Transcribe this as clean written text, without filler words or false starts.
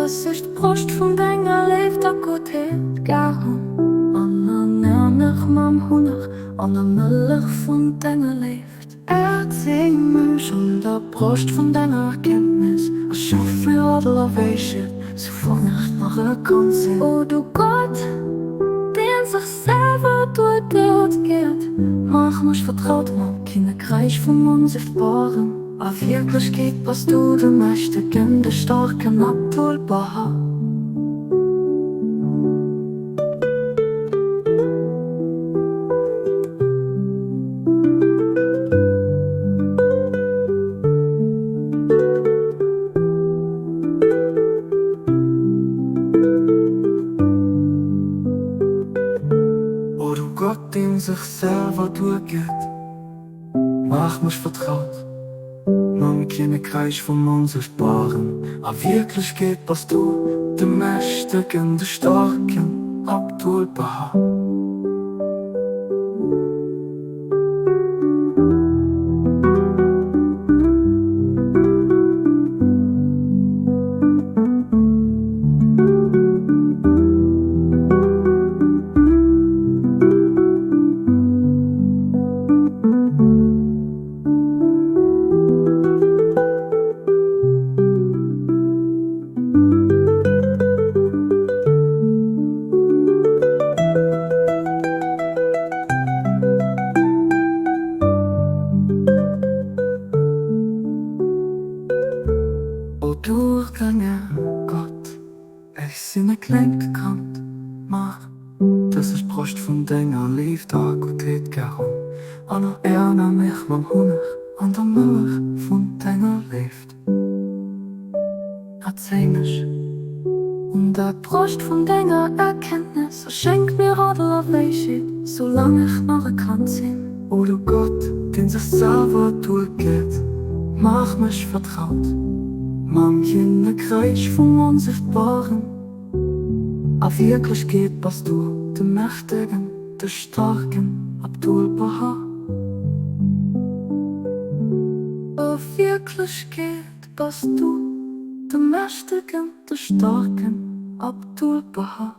Dass ech d'Broscht vun denger Léift a Guttheet gär hunn. An ernär mech mam Hunneg an der Mëllech vun denger Léift. Erzéi mech un der Broscht vun denger Erkenntnis a schaf mir Adel a Wäisheet, soufang ech nach e Kand sinn. O du Gott, deen sech selwer duergeet geet, maach mech vertraut mam Kinnekräich vum Onsichtbaren. A Wierklechkeet bass du de Mächtegen, de Staarken, Abdul-Baha. O du Gott, deen sech selwer duergeet, maach mech vertraut mam Kinnekräich vum Onsichtbaren. A Wierklechkeet bass du de Mächtegen, de Staarken, Abdul-Baha. O duergaange Gott, ech sinn e klengt Kand, maach, dass ech d'Broscht vun denger Léift a Guttheet gär hunn, an erner mech mam Hunneg an der Mëllech vun denger Léift. Erzéi mech un der Broscht vun denger Erkenntnes a schenk mir Adel a Wäisheet, soulaang ech nach e Kand sinn. O du Gott, deen sech selwer duergeet, maach mech vertraut mam Kinnekräich vum Onsichtbaren. A Wierklechkeet bass du de Mächtegen, de Staarken, Abdul-Baha. A Wierklechkeet bass du de Mächtegen, de Staarken, Abdul-Baha.